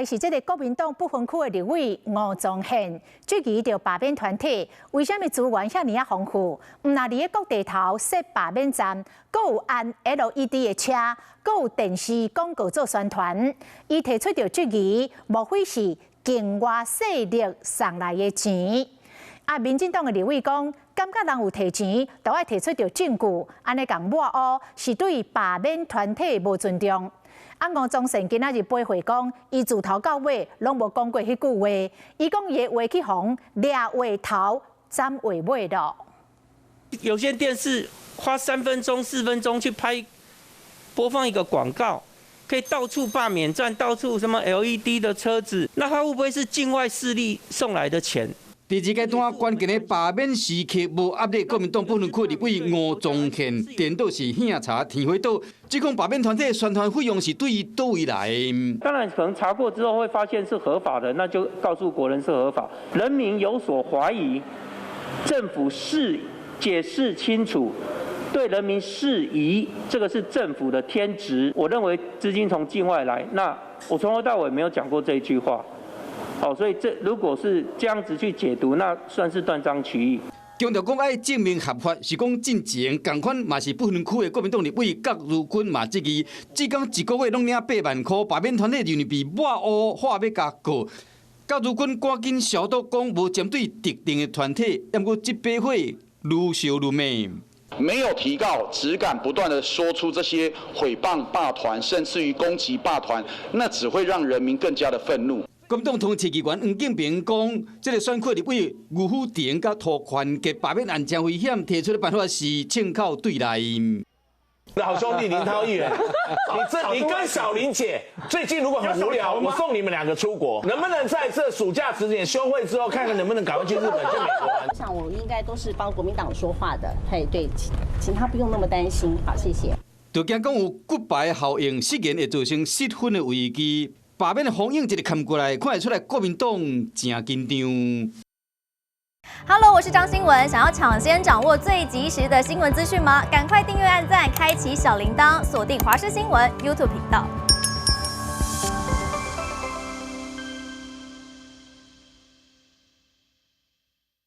是這个國民黨不分區的立委吳宗憲質疑著罷免團體，為啥物資源遐爾仔豐富？毋但佇咧各地頭設罷免站，閣有安 LED 的車，閣有電視廣告做宣傳。伊提出著質疑，莫非是境外勢力送來的錢？啊，民進黨的立委講，感覺人有提錢，就愛提出著證據，按呢共抹烏是對罷免團體無尊重。啊，吳宗憲今仔日回駁講，伊自頭到尾攏無講過彼句話。伊講伊的話去予人掠話頭，斬話尾咯。有線電視花3分鐘、4分鐘去拍播放一個廣告，可以到處罷免站，到處什麼 LED 的車子，那他會不會是境外勢力送來的錢？第二階段關鍵的罷免時刻無壓力，國民黨不分區立委吳宗憲顛倒是興查天花倒，指控罷免團體宣傳費用是對佗位來。當然可能查過之後會發現是合法的，那就告訴國人是合法。人民有所懷疑，政府是解釋清楚，對人民釋疑，這個是政府的天職。我認為資金從境外來，那我從頭到尾沒有講過這一句話。好，所以這如果是這樣子去解讀，那算是斷章取義。強調講愛證明合法，是講進前仝款嘛是不分區的國民黨立委郭如君嘛質疑，至今一個月攏領8萬塊，罷免團體認為被抹烏，話欲共告。郭如君趕緊消毒，講無針對特定的團體，毋過這把火愈燒愈猛。沒有提告，只敢不斷的說出這些毀謗罷團，甚至於攻擊罷團，那只會讓人民更加的憤怒。國民黨通市議員黃敬平講，這个選區立委吳虎臣佮涂寬傑罷免案誠危險，提出的辦法是槍口對內。好兄弟林濤議員，你這你跟小林姐最近如果很無聊，我送你們兩個出國，能不能在這暑假時間休會之後，看看能不能趕快去日本、去美國玩？我想我應該都是幫國民黨說話的，嘿，對，請他不用那麼擔心，好，謝謝。就驚講有骨牌效應，失言會造成失分的危機。罷免的風影一直看過來，看會出來國民黨誠緊張。 Hello，我是張新聞，想要搶先掌握最及時的新聞資訊嗎？趕快訂閱、按讚、開啟小鈴鐺，鎖定華視新聞 YouTube 頻道。